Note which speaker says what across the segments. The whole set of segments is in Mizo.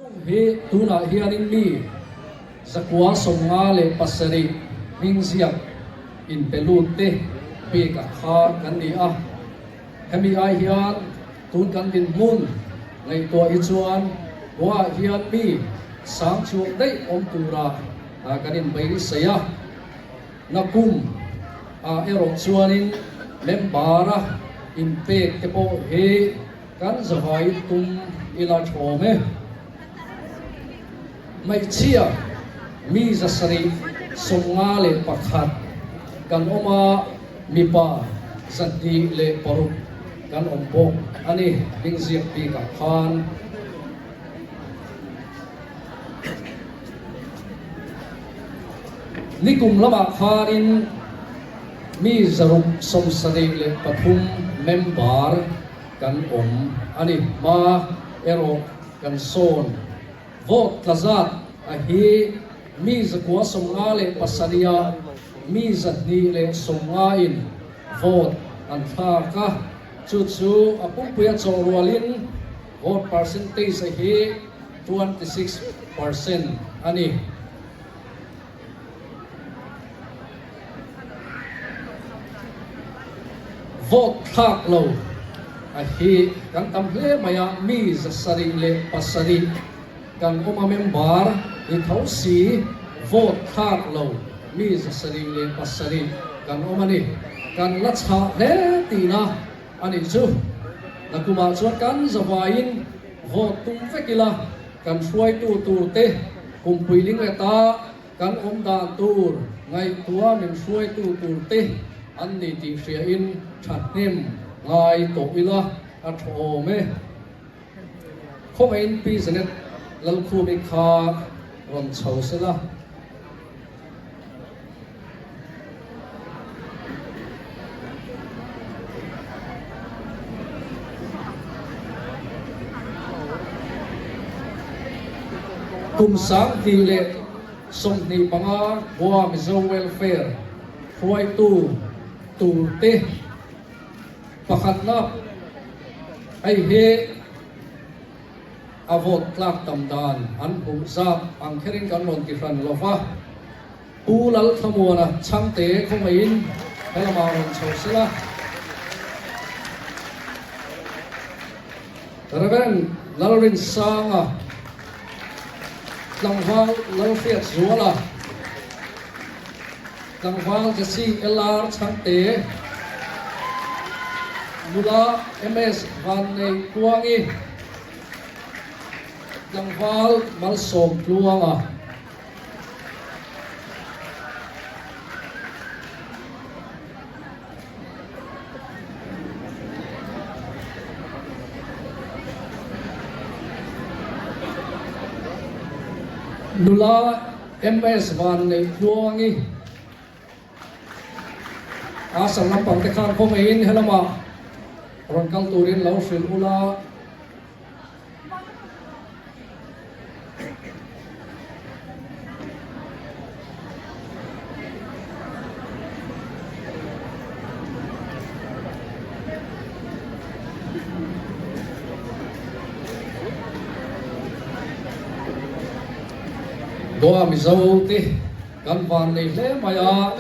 Speaker 1: Hi tunah hianin mi 157 hming ziak inpe lut te bik a kha kan ni a. Hemi ai hian tun kan dinhmun ngaihtuah hi chuan Goa ah hian mi sang chhuak daih awm tura kan inbeisei a. Nakum ah erawh chuanin member a inpek te pawh hi Kan zavai tum ila thawm e. Hmeichhia mi 751 kan awm a, mipa 206 kan awm bawk a ni ding ziak bikah khan. Nikum lamah khanin mi 673 member kan awm a ni. Hma erawh kan sawn vote tla zat a hi mi 957 ah mi 290 in vote an thlak a, chu chu a pumpuia chawh rualin vote percentage a hi 26% a ni. Vote thlak lo a hi kan tam hle mai a, mi 77 kan awm a member ni tho si vote thlak lo mi 77 kan awm a ni. Kan la chhah hle tihna a nih chu. Nakumah chuan kan zavaiin vote tum vek ila kan hruaitu tur te kumpui ling leta Kan awm dan tur ngaihtuah min hruaitu tur te an ni tih hriain thahnem ngai tawh ila a tha awm e. Khawngaihin Pi Janet Lalkhumi kha rawn chho sela. Kum 2025 Goa Mizo Welfare hruaitu turte pakhatna hei hi a vote tlak tam dan an hmuh zat ang kherin kan rawn ti hran lova. Pu Lalthlamuana Chhangte khawngaihin he lamah rawn chho sela. Rev. Lalrinsanga, Tlangval Lalhriatzuala, Tlangval Jesse LR Chhangte, Nula MS Vanneihkuangi, Tlangval Malsawmtluanga. Nula MS Vanneihluangi a sam lampang te khan khawngaihin helamah rawn kal turin lo hrilh ula. Goa Mizo te kan van nei hle mai a,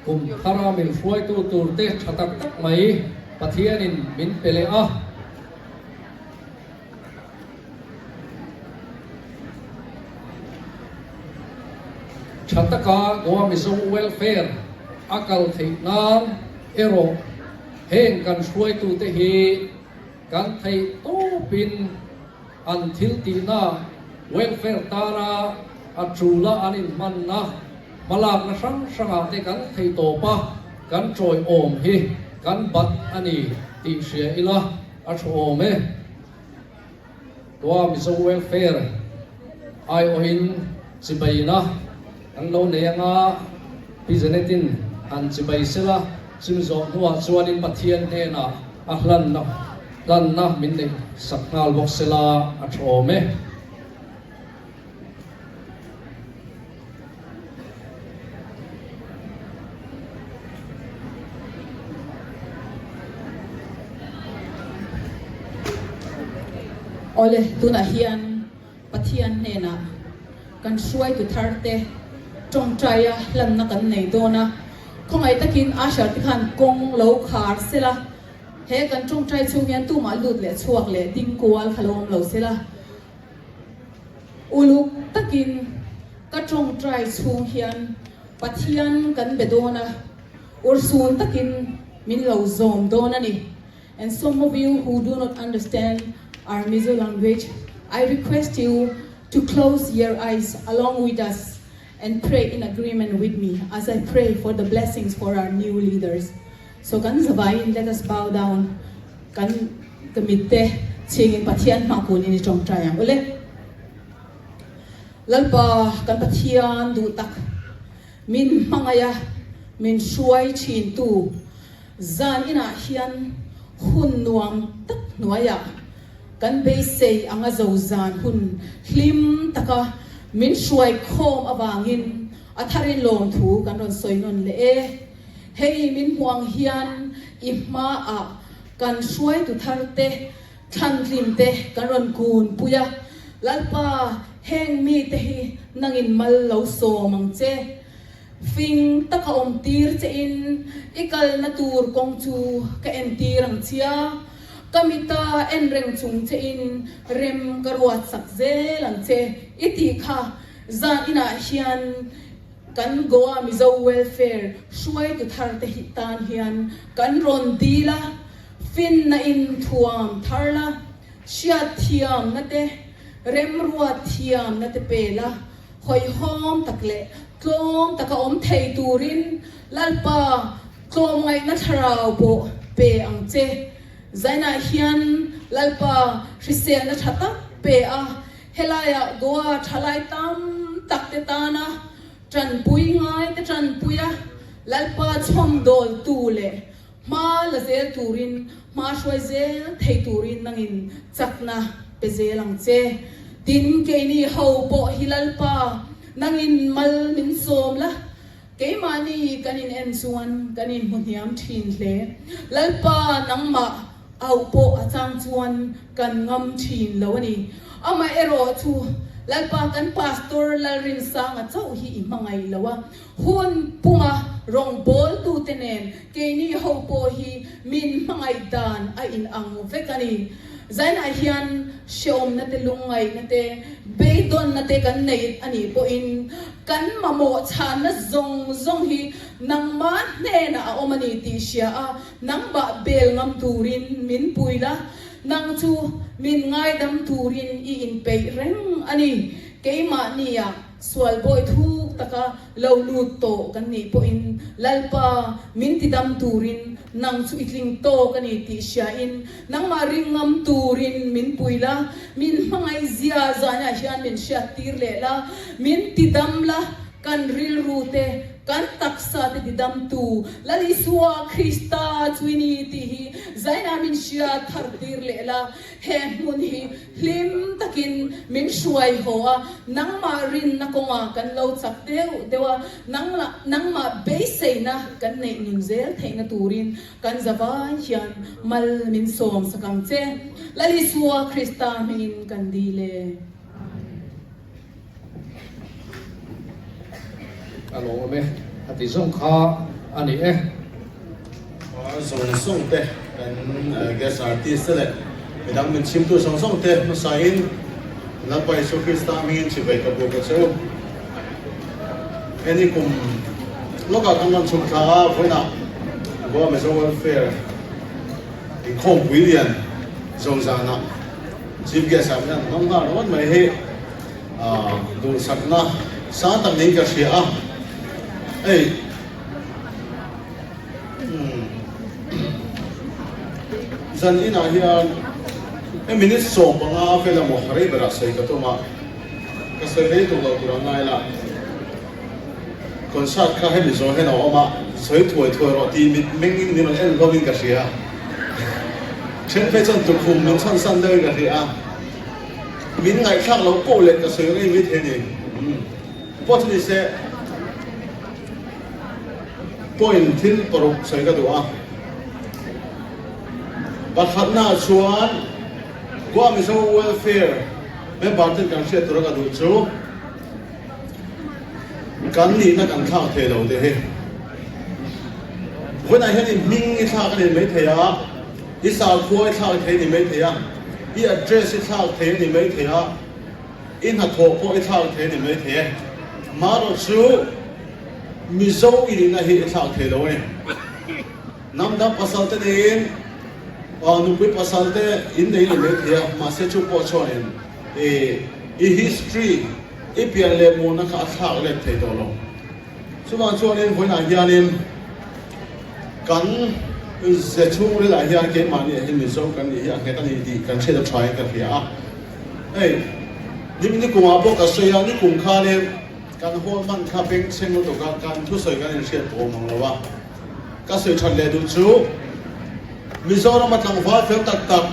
Speaker 1: kum thara min hruaitu tur te tha tak tak mai Pathianin min pe leh a. Tha taka Goa Mizo Welfare a kal theih nan erawh heng kan hruaitute hi kan theih tawpin an thil tihna welfare tana a tula an inhmanna hmalakna hrang hrangah te kan theih tawp a, kan tawiawm hi kan bat a ni tih hria ila. A tha awm e. Goa Mizo Welfare aiawhin chibaina an lo nei anga Pi Janet-in han chibai sela, chim zawh hnuah chuanin Pathian hnenah a hlanna hlanna min neih sak nghal bawk sela a tha awm e.
Speaker 2: Awle, tunah hian. Pathian hnenah kan hruaitu tharte tawngtaia hlanna kan nei dawn a, khawngaih takin usher te khan kawng lo khar sela, he kan tawngtai chhung hian tumah lut leh chhuak leh ding kual kha lo awm lo sela. Uluk takin ka tawngtai chhung hian Pathian kan be dawn a, urhsun takin min lo zawm dawn a ni. And some of you who do not understand our Mizo language, I request you to close your eyes along with us and pray in agreement with me as I pray for the blessings for our new leaders. So kan zavaiin let us bow down kan ka mitte chhingin Pathian hma kunin i tawngtai ang ule. Lalpa kan Pathian duh tak min hmangaih a min hruai thin tu Zan inah hian hun nuam tak hnuaiah kan beisei anga zo zan hun hlim taka min hruai khawm avangin a tharin lawmthu kan rawn sawi nawn leh e. Hei min hmuh ang hian i hmaah kan hruaitu tharte thlanhlimte kan rawn kun pui a, Lalpa heng mite hi nangin mal lo sawm ang che. Fing taka awm tir che in i kalna tur kawng chu ka en tir ang chia, ka mita en reng chung che in rem ka ruat sak zel ang che i tih kha zan inah hian kan Goa Mizo Welfare hruaitu thar te hi tan hian kan rawn dil a, finna in thuam thar la, hriat thiamna te, remruat thiamna te pe la, Hawihhawm tak leh tlawm taka awm thei turin Lalpa tlawmngaihna thlarau pawh pe ang che. Zainah hian Lalpa hriselna tha tak pe a, helaiah Goa thalai tam tak te tana tanpui ngai te tanpui a, Lalpa chhawmdawltu leh hma la zel turin, hma hruai zel thei turin nangin chakna pe zel ang che. Tin, keini ho pawh hi Lalpa, nangin mal min sawm la, keimahni kan in en chuan kan inhmu hniam thin hle. Lalpa, nangmah auh pawh a chang chuan kan ngam thin lo a ni. Amaherawh chu, Lalpa kan Pastor Lalrinsanga chauh hi i hmangaih lo a, Hun puma rawngbawltute nen keini ho pawh hi min hmangaih dan a inang vek a ni. Zainah hian hreawmna te, lungngaihna te, beidawnna te kan nei a nih pawhin kan mamawh chhanna zawng zawng hi nangmah hnenah a awm a ni tih hria a, nangmah bel ngam turin min pui la, nang chu min ngaidam turin i inpeih reng a ni. Keimahnia. Sual bawi thuk taka lo lut tawh kan nih pawhin Lalpa min tidam turin nang chu i tling tawk a ni tih hriain nangmah ring ngam turin min pui la, min hmangaih zia zanah hian min hriat tir leh la, min tidam la, kan rilru te, kan taksa te tidam tu Lal Isua Krista chu i ni tih hi zainah min hriat thar tir leh la. He hmun hi hlim takin min hruai haw a, nangmah rinna kawngah kan lo chak deuh deuh a, nangmah beiseina kan neih nun zel theihna turin kan zavai hian mal min sawm sak ang che. Lal Isua Krista hmingin kan dil e.
Speaker 1: A lawm e, a ti zawng kha a ni e.
Speaker 3: Zawng zawng te kan guest artist te leh midang min chhimtu zawng zawng te hmasain Lalpa Isua Krista hmingin chibai ka buk a che u. Heni kum lawkah kan rawn chhuk thla a, vawiinah Goa Mizo Welfare inkhawmpui lian zawng zanah Chief Guest ah hian hmang nghal ringawt mai hi duhsakna sang tak niin ka hria a, hei zan inah hian hei minute 15 vel emaw rei berah sawi ka tum a, ka sawi rei tuk loh tur a ngai la, concert kha hemi zawh hian a awm a, sawi thuai thuai rawh tih mit mengin min rawn en hlawmin ka hria. Then phei chuan tukhum min chhan san deuhin ka hria a, min ngaihthlak loh poh leh ka sawi rei mai thei a ni. Pawh chu ni se, point thil paruk sawi ka duh a. Pakhatnaah chuan Goa Mizo Welfare. Member ten kan hriat tura ka duh chu kan nihna kan thlak thei lo te hi. Vawiinah hian i hming i thlak a ni mai thei a, i sakhua i thlak thei a ni mai thei a, i address i thlak thei a ni mai thei a, i hnathawh pawh i thlak thei a ni mai thei e. Marawh chu Mizo i nihna hi i thlak thei lo a ni. Hnam dang pasal te neiin nupui pasal te in nei ni mai thei a, mahse chu pawh chuanin i history, i pian leh muhna kha a thlak let thei tawh lo. Chuvang chuanin vawiinah hianin kan ze chhungrilah hian keimahni ah hian Mizo kan nih hi a nghet a ni tih kan hriat a thain ka hria a. Hei, nikumah pawh ka sawi a, nikum khanin kan hall hman kha bengchheng lutuk a, kan thusawi kan inhriat pawh awm ang lo a. Ka sawi that leh duh chu Mizoram a tlangval fel tak tak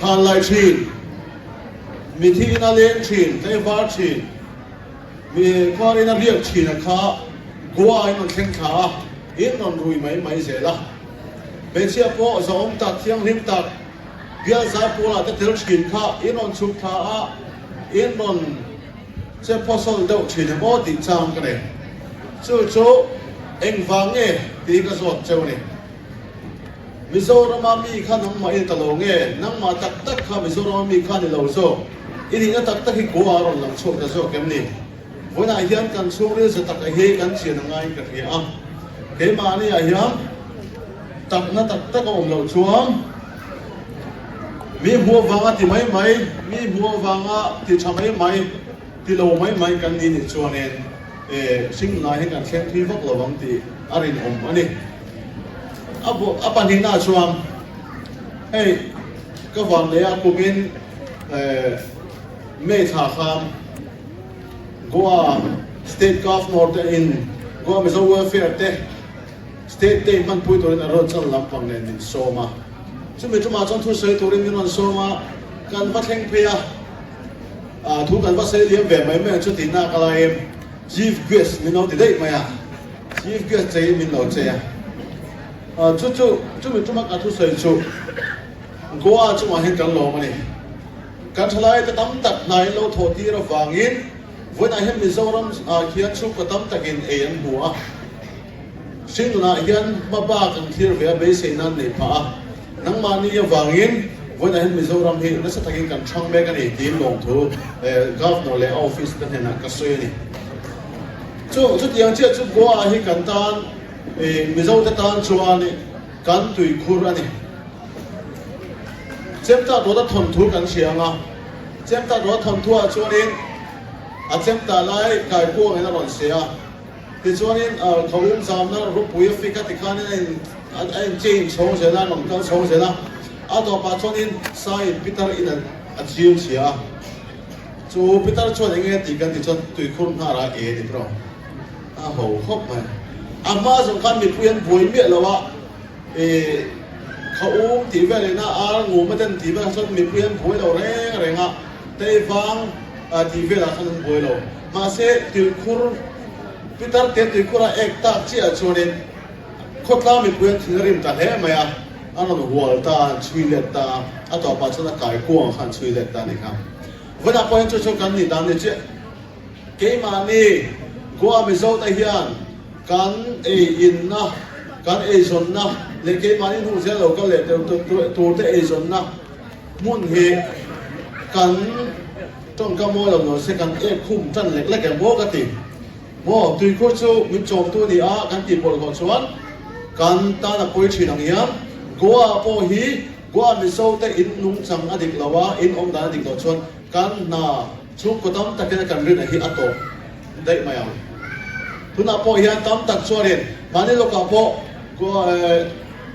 Speaker 3: thlan lai thin, mithi in a leng thin, tlaivar thin, mi khuar in a riak thin a kha Goa in rawn thleng thla a, in rawn rui mai mai zel a. Hmeichhia pawh zahawm tak, thianghlim tak, bial zai pawlah te tel thin kha in rawn chhuk thla a, in rawn Che phawsawl deuh thin em aw tih chang ka nei. Chu chu engvang nge tih ka zawt cheu a ni. Mizorama mi kha nangmah i ni ta lo nge? Nangmah tak tak kha Mizorama mi kha ni lo zawk? I nihna tak tak hi Goa a rawn lang chhuak ta zawk em ni? Vawiinah hian kan chhungril za taka hi kan chian a ngaiin ka hria a. Keimahniah hian takna tak tak a awm loh chuan Mi hmuh avanga ti mai mai, mi hmuh avanga ti tha mai mai, ti lo mai mai kan ni nih chuanin hring nunah hian kan thleng thui vak lo ang tih a rinawm a ni. A a pahnihnaah chuan hei ka van leh a kumin May thla khan Goa State Governor te in Goa Mizo Welfare te State Day hmanpui turin a rawn chan lampang nen min sawm a. Chumi tumah chuan thu sawi turin min rawn sawm a, kan va thleng phei a, thu kan va sawi liam ve mai mai ang chu tih nak a lai em, Chief Guest min lo ti daih mai a, Chief Guest chei min lo chei a. Chu chu chumi tuma ka thu sawi chu Goa chungah hian kan lawm a ni. Kan thalaite tam tak hna in lo thawh tir avangin vawiinah hian Mizoram ah khian chhungkaw tam takin ei an hmu a. Hringnunah hian hma bak an thlir ve a beisei nan nei phah a, nangmahni avangin vawiinah hian Mizoram hi nasa takin kan chhang mek a ni tiin lawmthu Governor leh a office te hnenah ka sawi a ni. Chu chutiang chiah chu Goa hi kan tan Mizo te tan chuan kan tuikhur a ni. Chemta dawta thawnthu kan hria ang a, Chemta dawta thawnthu ah chuanin a chemta lai kaikuangin a rawn seh a, Tichuanin ka um zamna ropui a fik a tikhanin a in a in change chhawng zel a, a rawn kal chhawng zel a, a tawpah chuanin Saiin Pitar in a chil chhia a, chu Pitar chuan eng nge tih kan tih chuan tuikhur hnarah e ni tawh a ho khawp mai. A hma zawng khan mipui an buai miah lo a, e kha um tih vel ina ar ngum a den tih velah chuan mipui an buai lo reng reng a, Teivang tih velah khan an buai lo. Mahse, tuikhur, Pitar te tuikhura ek tak chiah chuanin khawtlang mipui an thin a rim ta hle mai a, an rawn hual ta a, an chhui let ta a, a tawpah chuan a kai kuang kha an chhui let ta a ni kha. Vawiinah pawh hian chu chu kan nih dan ni chiah. Keimahni Goa Mizo te hian kan ei inna, kan eizawnna leh keimahni hnu zel lo kal leh tur te eizawnna, Hmun hi kan tawngka mawi lo lo se kan ek khum tan lek lek em maw ka ti. Maw tuikhur chu min chawmtu a ni a kan tih bawlhhlawh chuan kan tan a pawi thin ang hian Goa pawh hi Goa Mizo te in nungchang a dik lo a, in awm dan a dik loh chuan kan hna chhungkaw tam takin a kan rin a hi a tawp daih mai ang. Tunah pawh hian tam tak chuanin mahni lawkah pawh Goa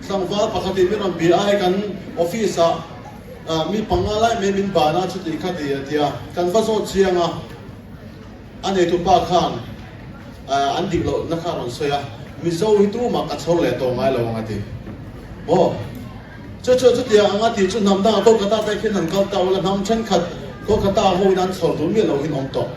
Speaker 3: Tlangval pakhatin min rawn bia a, hei kan office ah mi panga lai mai min ban a, chuti kha ti a ti a, kan va zawt chiang a, a neitu pa khan an dik loh na kha a rawn sawi a, Mizo hi tumah ka chhawr leh tawh ngai lo ang a ti. Maw? Chu chu chutiang ang a ti chu hnam dangah Kolkata te khian an kal ta ula, hnam thenkhat Kolkata ho in an chhawr duh miah lo hin awm tawh.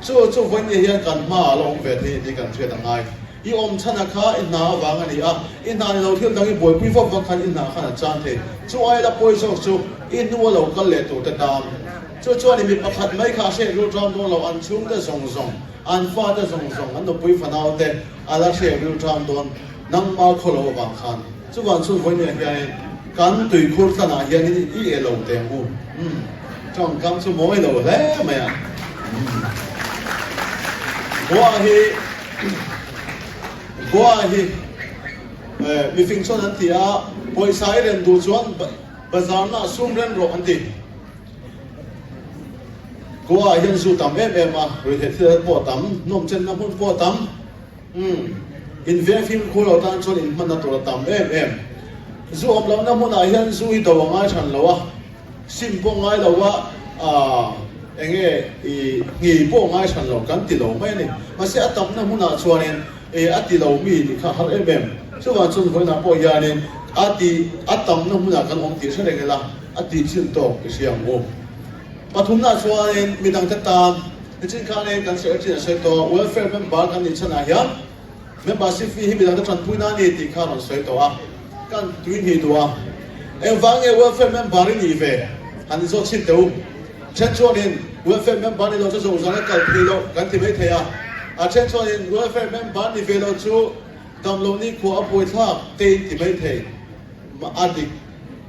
Speaker 3: Chu chu vawiin hian kan hma ah la awm ve thei tih kan hriat a ngai. I awm chhan a kha i hna avang a ni a, i hna ni lo thil dang i buaipui vak vak khan i hna khan a chan thei. Chu aia la pawi zawk chu i hnu a lo kal leh tur te tan. Chu chuan i mi pakhat mai kha a hrek ril ṭam dawn lo, an chhungte zawng zawng, an fate zawng zawng, an nupui fanau te a la hrek ril ṭam dawn nangma khaw lo avang khan. Chuvang chuan vawinia hianin kan tuikhur tlanah hianin i e lo teh ang u. Umm, ṭawngkam chu mawi lo hle mai a. Umm, Goa hi, Goa hi mifing chuan an ti a, pawisa i ren duh chuan bazar na sum ren rawh an ti. Goa ah hian zu tam em em a, ruihtheih thil pawh a tam, nawmchenna hmun pawh a tam. Umm, in veng fimkhur lo tan chuan in hmanna tur a tam em em. Zu awm lohna hmunah hian zu hi do a ngai than lo a, sim pawh ngai lo a, aah eng nge i nghi pawh ngai than lo kan ti lo mai a ni. Mahse a tamna hmunah chuanin e a ti lo mi tih kha a har em em. Chuvang chuan vawiinah pawh hianin a ti a tamna hmunah kan awm tih hre reng ila a tih chin tawk i hria ang u. Pathumnaah chuanin midangte tan Nichin khanin kan secretary a sawi tawh a, welfare member kan nih chhanah hian membership fee hi midangte tanpui na a ni tih kha a rawn sawi tawh a, kan tui hnih duh a. Engvang nge welfare member i nih ve? Han inzawt chhin teh u. Then chuanin welfare member ni lo chu zawhzan a kal thei loh kan ti mai thei a, a then chuanin welfare member ni ve lo chu damlo nikhua a buaithlak te in ti mai thei. A dik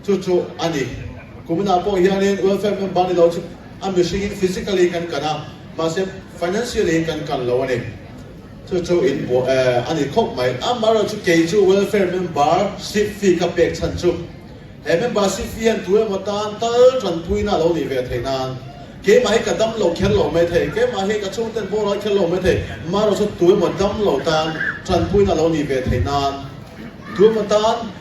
Speaker 3: chu chu a ni. Kuminah pawh hianin welfare member ni lo chu a mihringin physically kan kan a, mahse financially in kan kan lo a ni. Chu chu in buah a ni khawp mai. Amaherawh chu kei chu welfare member ship fee ka pek chhan chu he membership fee hian tu emaw tan tal tanpuina a lo nih ve theih nan keimah hi ka dam lo kher lo mai thei, keimah hi ka chhungten boral kher lo mai thei, amaherawh chu tu emaw dam lo tan tanpuina a lo nih ve theih nan Tuma tan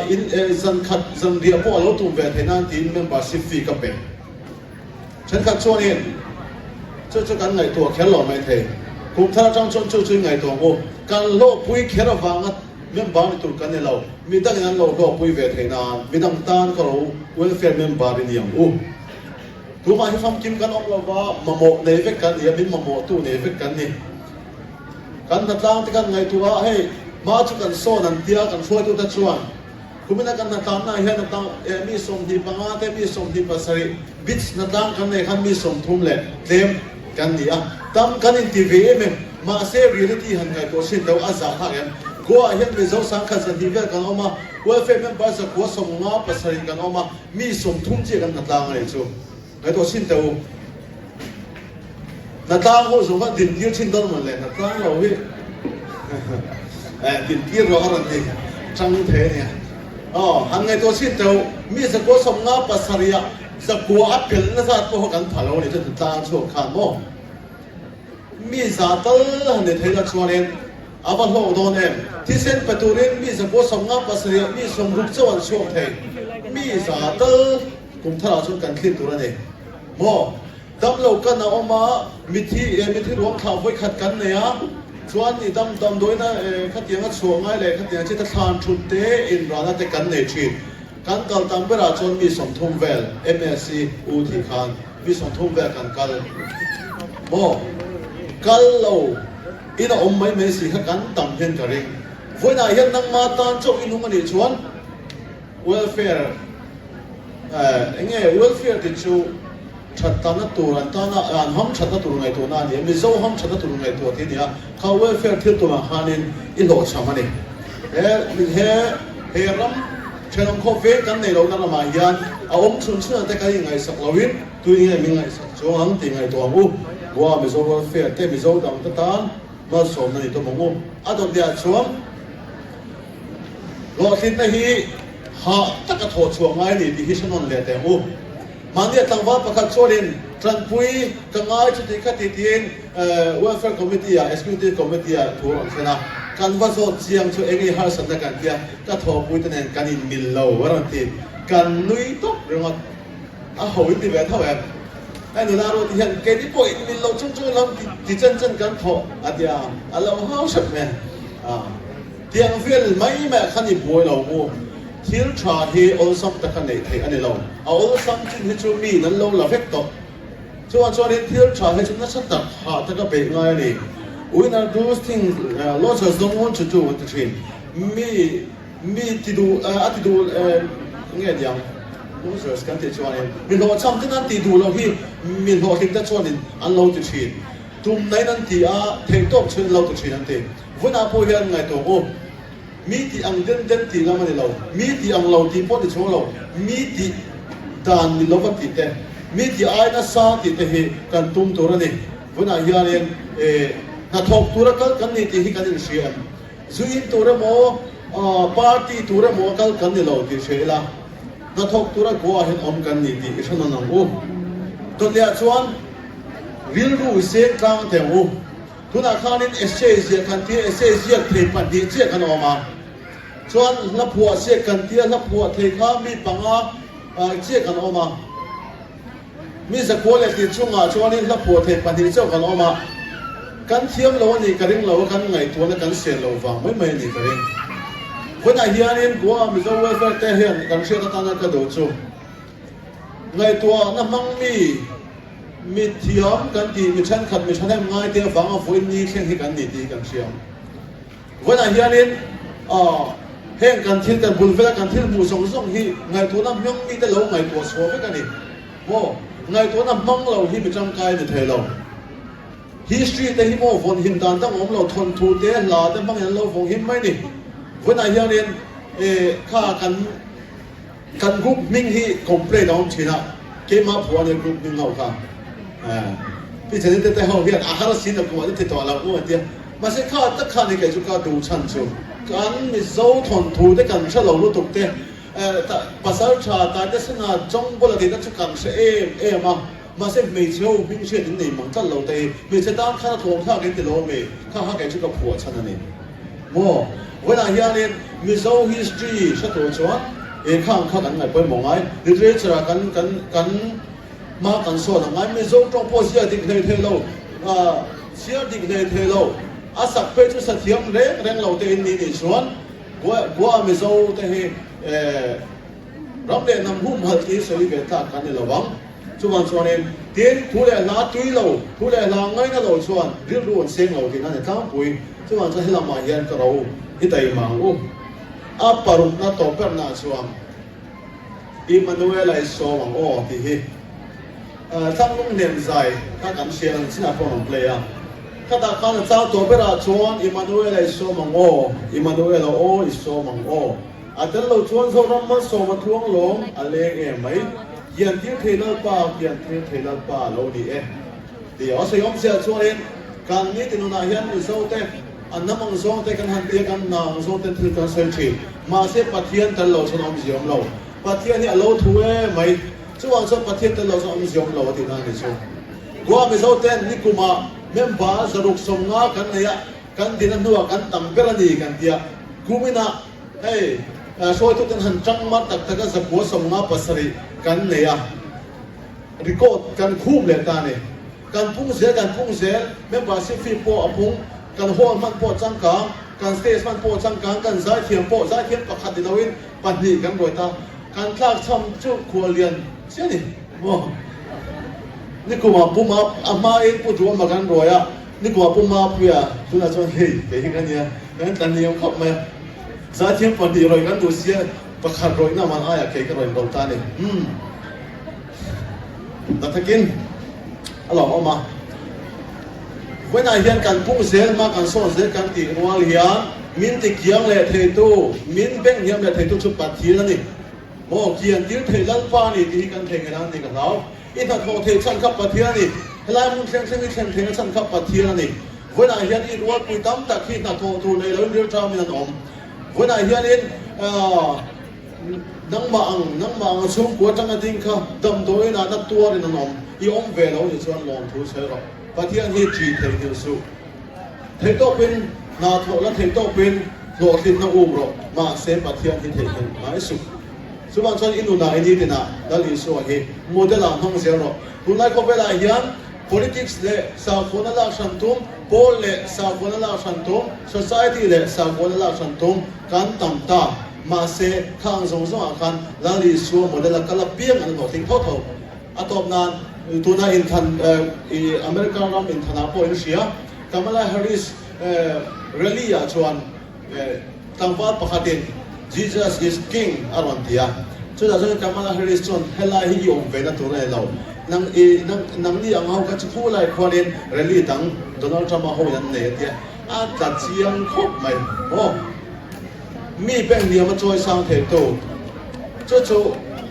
Speaker 3: in zan khat zan riah pawh a lo tum ve theih nan tiin membership fee ka pe. Thenkhat chuanin chu chu kan ngaihtuah kher lo mai thei. Kum thar atang chuan chu chu i ngaihtuah ang u. Kan hlawhpui kher avanga member ni tur kan ni lo. Midangin an lo hlawhpui ve theih nan midang tan ka lo welfare member i ni ang u. Tumah hi famkim kan awm lova mamawh nei vek kan ni a, min mamawhtu nei vek kan ni. Kan hnatlang te kan ngaihtuah a, hei hma chu kan sawn an tia kan hruaitute chuan kumina kan hnatlanna ah hian atang eh mi 25 te mi 27 beach hnatlang kan nei khan mi 30 leh tlem kan ni a, tam kan inti ve em em mahse reality han ngaihtuah chin deuh a zah hlak em. Goa ah hian Mizo sangkhat 200 vel kan awm a, welfare member 957 kan awm a, mi 30 chiah kan hnatlang a nih chu. Ngaihtuah chhin teh u. Hnatlang ho zawng kha din tir chhin dawn mawn le, hnatlang lo hi eh din tir rawh a rawn ti chang thei a nia. Aw, han ngaihtuah chhin teh u, mi 157 ah zakua a pelh na zat pawh kha kan pha lo a ni chuan hnatlang chhuak khan maw. Mi za tal han ni thei la chuanin a va hlawk dawn em? Thisen pe turin mi 97 mi 60 chauh an chhuak thei. Mi za tal kum tharah chuan kan thlir tur a ni. Maw? Damlo kan a awm a, mithi eh mithi ruang thlah vawi khat kan nei a, chuan i dam damdawiina eh khatianga chhuah ngai leh khatiang chi te thlan thut te inrana te kan nei thin. Kan kal tam berah chuan mi 30 vel MSc u thih khan mi 30 vel kan kal maw? Kal lo in a awm mai mai si kha kan tam hian ka ring. Vawiinah hian nangma tan chauh i nung a nih chuan welfare eh eng nge welfare tih chu that tanna tur an tana an ham thatna tur ngaihtuahna a ni a, Mizo ham thatna tur ngaihtuah tih a ni a, kha welfare thil tumah khanin i hlawhchham a ni. He he he ram thenawm khawp veng kan neih lohna ramah hian a awm chhun chhunah te kan inngaihsak loin tui nge min ngaihsak chuang ang tih ngaihtuah ang u. Goa Mizo welfare te Mizo dang te tan malsawmna ni tawm ang u. A dawtliah chuan hlawhtlinna hi hah taka thawh chhuah ngai a ni tih hi hre nawn leh teh ang u. Mahnia tlangval pakhat chuanin Tanpui ka ngai chuti kha ti tiin Welfare Committee ah Executive Committee ah thu a rawn thlen a, kan va zawt chiang chu eng nge harsatna kan tia ka thawhpui te nen kan inmil lo a rawn ti, kan nui tawp ringawt a ho in ti ve tho em? Hei nula ruati hian keini pawh inmil lo chung chung lam ti chen chen kan thawh a tia a lo hau hrep mai a. Tiang vel mai mai ah khan i buai lo mu. Thil tha hi awlsam taka neih theih a ni lo. A awlsam chin hi chu miin an lo la vek tawh. Chuan chuanin thil tha hi chu nasa tak hah taka beih ngai a ni. Winner does things losers don't want to do an ti thin. Mi mi ti duh a ti duh nge niang losers kan tih chuanin mi hlawhchham ten an tih duh loh hi mi hlawhtling te chuanin an lo ti thin. Tum nain an ti a, theihtawp chhuin an lo ti thin an ti. Vawiinah pawh hian ngaihtuah u. Mi tih ang den den tih lam a ni lo, mi tih ang lo tih pawh ni chhung lo, mi tih dan ni lova tih te, mi tih ai nasa tih te hi kan tum tur a ni. Vawiinah hianin hnathawk tura kal kan ni tih hi kan inhria em? Zu in tur emaw, party tur emaw a kal kan ni lo tih hria ila, hnathawk tura Goa hian awm kan ni tih i hre nawn ang u. Dawtliah chuan rilru i seng tlang teh ang u. Tunah khanin essay ziah kan tia, essay ziak thei pahnih chiah kan awm a. Chuan hla phuah ziak kan tia, hla phuah thei kha mi panga chiah kan awm a. Mi zakua leh tih chungah chuanin hla phuah thei pahnih chauh kan awm a. Kan thiam lo a nih ka ring lo a, kan ngaihtuahna kan sel lo vang mai mai a nih ka ring. Vawiinah hianin Goa Mizo Welfare te hian kan hriat atana ka duh chu ngaihtuahna hmang mi, Mi thiam kan tih, mi thenkhat, mi thahnem ngaite avanga vawiin ni thleng hi kan ni tih hi kan hria. Vawiinah hianin heng kan thil, kan bul vela kan thil hmuh zawng zawng hi ngaihtuahna hmang mite lo ngaihtuah chhuah vek a ni. Maw? Ngaihtuahna hmang lo hi mi tangkai a ni thei lo. History te hi maw vawn him dan dang awm lo, thawnthu te, hla te hmangin an lo vawng him mai ni. Vawiinah hianin kha kan. Kan group hming hi complaint a awm thin a, keimah phuah ania group hming ho kha. Pi Thanite te ho hian a har sin a phuah te ti tawh lo u a tia. Mahse kha tak khan hi kei chu ka duh chhan chu kan Mizo thawnthu te kan hre lo lutuk te, pasal tha Taite Sena Chawngbawla tihna chu kan hre em em a. Mahse hmeichhe ho hming hriat in nei mang tlat lo te hi hmeichhe tan khan a tlawm thlak in ti lo ami? Kha kha kei chu ka phuah chhan a ni. Maw? Vawiinah hianin Mizo history hre tur chuan he khang kha kan ngaih pawimawh ngai. Literature ah kan kan kan hma kan sawn a ngai. Mizo tawng pawh ziak dik hlei thei lo, chhiar dik hlei thei lo, a sak phei chu sa thiam reng reng lo te in ni nih chuan Goa Goa Mizo te hi Ram leh hnam humhalh tih sawi ve tlak kan ni lo vang. Chuvang chuanin, tin, thu leh hla tui lo, thu leh hla ngaina lo chuan rilru an seng lo tihna a ni tlangpui. Chuvang chuan helamah hian ka ro i taima ang u. A parukna tawp bernaah chuan Immanuela i sawm ang aw tih hi Thlanglung hnem zai kha kan hria ang chinah pawh an play a. Khatah khan a chang tawp berah chuan Immanuela i sawm ang aw, Immanuela aw i sawm ang aw. A tel lo chuan Zoram malsawm a tluang lawm a leng em mai. Kian tir thei Lalpa, kian tir thei Lalpa a lo ni e. Ti a sawi awmzia chuanin kan ni tinunah hian Mizo te an hnam ang zawng te kan han tia kan hna ang zawng ten thil kan sawi thin. Mahse Pathian tel lo chuan awmzia awm lo. Pathian hi a lo thu em mai. Chuvang chuan Pathian tel lo chuan awmzia awm lo a tihna a ni chu. Goa Mizo ten nikumah member zaruk sawmnga kan nei a, kan dina hnuah kan tam ber a ni kan tia. Kuminah Hei, hruaituten han tang mar tak tak a zakua 57 kan nei a, record kan khum leh ta a ni. Kan pung zel, kan pung zel, membership fee pawh a pung, kan hall hman pawh a changkang, kan stage hman pawh a changkang, kan zaithiam pawh zaithiam pakhat ni loin pahnih kan ruai ta. Kan tlak chham chu khuallian chiah a ni maw? Nikumah pum a, a hmain Pu Duhawma kan ruai a, nikumah Pu Mapuia tunah chuan hei kei hi ka nia, kan tla hniam khawp mai a. Zaithiam pahnih rawih kan duh sia, pakhat rawihna man aiah kei ka rawn ro ta a ni. Umm. Na takin a lo awm a. Vawiinah hian kan pung zel hma kan sawn zel kan tih rual hian min ti kiang leh theitu, min beng hniam leh theitu chu Pathian a ni. Maw kian tir thei Lalpa a ni tih hi kan thei ngei a ni ka hlau. I hnathawh theih chhan kha Pathian a ni. Helai hmun thleng thleng i thlen theihna chhan kha Pathian a ni. Vawiinah hian i rualpui tam tak hi hnathawh tur nei loin rilṭamin an awm. Vawiinah hianin nangmah ang, nangmah ang a chhungkua atanga ding kha damdawiin ah na tuarin an awm. I awm ve lo nih chuan lawmthu sawi rawh. Pathian hi ṭih theihnghilh suh. Theihtawpin hna thawh la theihtawpin hlawhtlinna um rawh. Mahse Pathian hi theihnghilh ngai suh. Chuvang chuan i nunah i nitinah Lal Isua hi model ah hmang zel rawh. Tunlai khawvelah hian Politics leh sakhuana lak hran tum, pawl leh sakhuana lak hran tum, society leh sakhuana lak hran tum kan tam ta. Mahse, khang zawng zawngah khan Lal Isua model a kal apiang an hlawhtling tho tho. A tawp nan, tuna inthan, i America ram inthanah pawh in hria. Kamala Harris rally ah chuan tlangval pakhatin Jesus is King a rawn ti a, chutah chuan Kamala Harris chuan helai hi i awm ve na tur a ni lo, nang i nangni ang ho kha chu khu lai khuanin rally dang Donald Trump a hoin an nei a tia, a tla chiang khawp mai aw. Mi peng hniam a chawi sang thei tu chu chu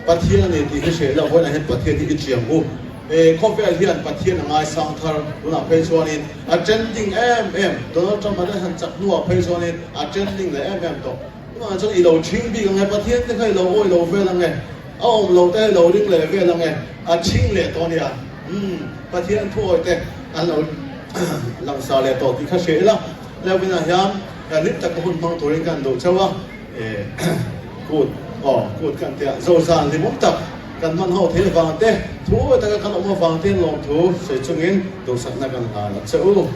Speaker 3: Pathian a ni tih hi hre lo vawiinah hian Pathian hi i chiang u. He khawvel hian Pathian a ngaisang thar tunah phei chuanin a trending em em, Donald Trump a han chak hnuah phei chuanin a trending leh em em tawh. Tunah chuan i lo ṭhing bik ang e, Pathian te kha i lo awi lo vel ang e, a awm lo te i lo ring leh vel ang e, a ṭhing leh tawh a nia. Umm, Pathian thuawi te an lo langsar leh tawh tih kha hria ila. Leuvinah hian hlim taka hun hmang turin kan duh chauh a, kut aw kut kan tia zozan hlimawm tak kan hman ho thei avang te, thu awi taka kan awm avang te lawmthu sawi chungin duhsakna kan hlan a che u.